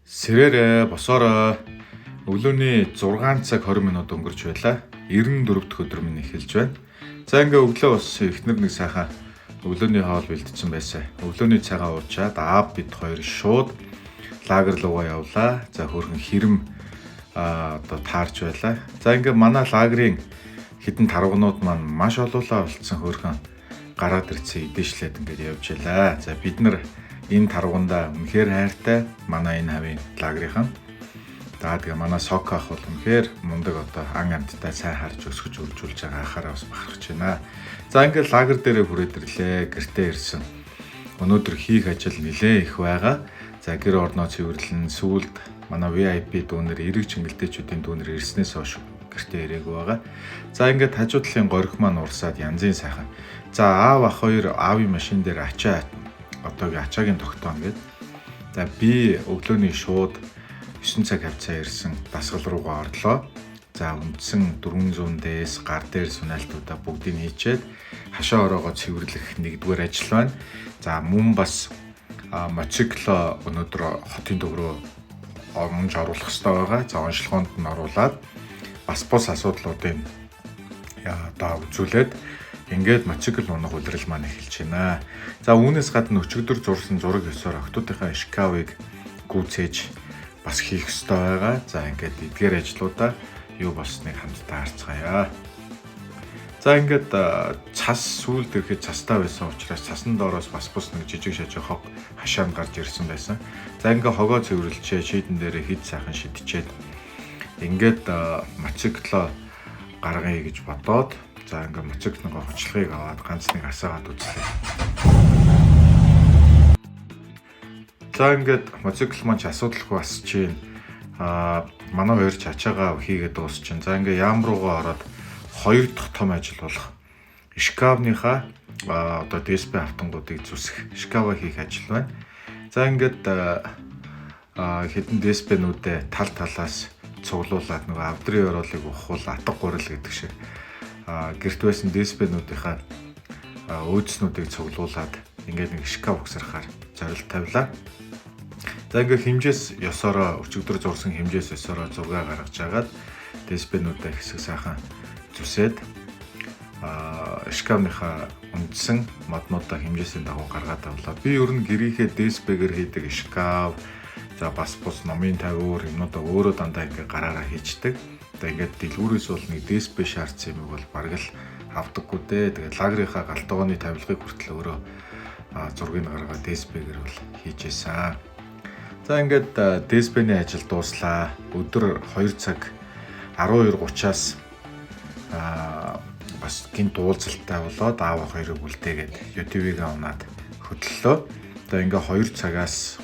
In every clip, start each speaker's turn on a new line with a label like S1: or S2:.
S1: Сэрээрээ босоорой. Өглөөний 6 цаг 20 минут өнгөрч байлаа. 94 дахь өдөр минь эхэлж байна. За ингээ өглөө бас эхнэр нэг сайхан өглөөний хоол бэлдсэн байсан. Өглөөний цагаа уучаад аав бид хоёр шууд лагер руугаа явлаа. За хөөрхөн хэрэм одоо таарч байлаа. За ингээ манай лагерын хэдэн тарвагнууд маань маш олуулаа болцсон хөөрхөн гараад ирсэн идээшлээд ингээд явж байлаа. За бид нар энэ тарвагандаа үнэхээр хайртай манай энэ хавийн лагерийнхан. За тэгээ манай Сок ах бол үнэхээр мундаг одоо ан амттай сайн харж өсгөж үржүүлж байгаа ахаараа бас бахархаж байна. За ингээд лагер дээрээ хүрээд ирлээ. Гэртээ ирсэн. Өнөөдөр хийх ажил нэлээд их байгаа. За гэр орноо цэвэрлэн сүүлд манай VIP дүүнер эрэг чингэлтэйчүүдийн дүүнер ирснээс хойш гэртээ ирээгүй байгаа. За ингээд хажуу талын горих маань урсаад янзын сайхан. За аав ах хоёр аавын машин дээр ачаа одоогийн ачаагийн тогтоон гээд. За би өглөөний шууд 9 цаг хавцаа ирсэн дасгал руугаа орлоо. За үндсэн 400 дээс гар дээр сунаалтуудаа бүгдийг хийчээд хашаа ороогоо цэвэрлэх нэгдүгээр ажил байна. За мөн бас мотоцикло өнөөдөр хотын төв рүү унж оруулах хэрэгтэй байгаа. За онцлогоонд нь оруулаад бас бус асуудлуудыг одоо үзүүлээд ингээд мотоцикл унах улирал маань эхэлж байна. За үүнээс гадна өчигдөр зурсан зураг ёсоор охтуудынхаа шкафыг гүйцээж бас хийх ёстой байгаа. За ингээд эдгээр ажлуудаа юу болсныг хамтдаа харцгаая. За ингээд цас сүүлд ирэхэд цастай байсан учраас цасны доороос бас бус нэг жижиг шажиг хог хашаанд гарч ирсэн байсан. За ингээд хогоо цэвэрлжээ, шийдэн дээрээ хэд сайхан шидчихэд ингээд мотоциклоо гаргая гэж бодоод за ингээд мотоциклын хоцлогыг аваад ганц нэг асаагаад үзлээ. За ингээд мотоцикл маань ч асуудалгүй асч чинь манай хоёр ч ачаагаа хийгээд дуусчин. За ингээд яам руугаа ороод хоёр дахь том ажил болох шкафныхаа одоо ДСП автангуудыг зүсэх, шкафа хийх ажил байна. За ингээд хэдэн ДСП-нүүдээ тал талаас цуглуулад нөгөө авдрын ёроолыг ухуул атга гурил гэдэг шиг гэрт байсан ДСП-нүүдийнхаа өөдснүүдийг цуглуулад ингээд нэг шкаф угсрахаар зорилт тавилаа. За ингээд хэмжээс ёсороо өчигдөр зурсан хэмжээс ёсороо зураг гаргаж агаад ДСП-нүүдээ хэсэг сайхан зүсээд шкафныхаа үндсэн моднуудаа хэмжээсийн дагуу гаргаад авлаа. Би ер нь гэрийнхээ ДСП-гээр хийдэг шкаф, за бас бус номын тавиур юмнуудаа өөрөө дандаа ингээ гараараа хийчдэг. Одоо ингээд дэлгүүрээс бол нэг ДСП шаардсан юмыг бол бараг л авдаггүй дээ. Тэгээд лагерынхаа галтгооны тавилгыг хүртэл өөрөө зургийг гаргаад ДСП-гээр бол хийж исэн. За ингээд ДСП-ний ажил дууслаа. Өдөр 2 цаг 12:30-аас бас гинт уулзалттай болоод аав ах хоёрыг үлдээгээд UTV-г унаад хөдлөлөө. Одоо ингээ 2 цагаас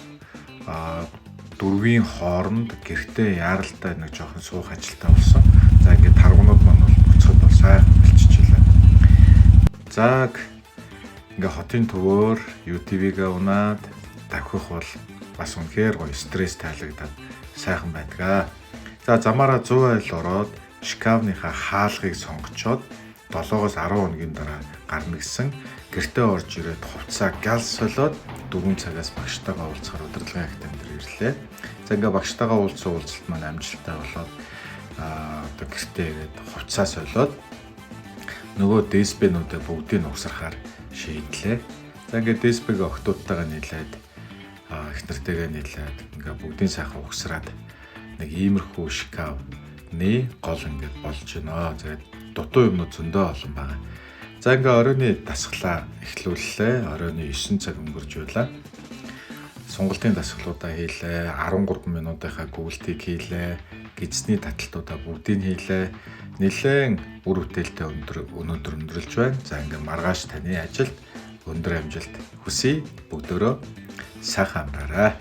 S1: 4-ийн хооронд гэртээ яаралтай нэг жоохон суух ажилтаа болсон. За ингээд таргунууд маань бол буцахад бол сайхан бэлччихлээ. За ингээ хотын төвөөр UTV-г унаад давхих бол бас үнэхээр гоё стресс тайлагдаад сайхан байдаг. За замаараа 100 айл ороод шкафныхаа хаалгыг сонгочоод 7-оос 10 хоногийн дараа гарна гэсэн. Гэртээ орж ирээд хувцаа галс солиод 4 цагаас багштайгаа уулзахаар удирдлагын академи дээр ирлээ. За ингээ багштайгаа уулзсан уулзалт маань амжилттай болоод одоо гэртээ ирээд хувцаа солиод нөгөө ДСП-нүүдээ бүгдийг угсрахаар шийдлээ. За ингээ ДСП-гээ охтуудтайгаа нийлээд их нартайгаа нийлээд ингээ бүгдийн сайхан угсраад нэг иймэрхүү шкафны гол ингээд болж байна. Тэгээд дутуу юмнууд зөндөө олон байгаа. За ингээ оройны дасгалаа эхлүүллээ. Оройны 9 цаг өнгөрч байлаа. Сонголтын дасгалуудаа хийлээ. 13 минутынхаа гүйлтийг хийлээ. Гидсний таталтуудаа бүгдийг хийлээ. Нэлээн үр бүтээлтэй өнөөдөр өндөрлж байна. За ингээ маргааш таны ажилд өндөр амжилт хүсье. Бүгдөө сайхан амраарай.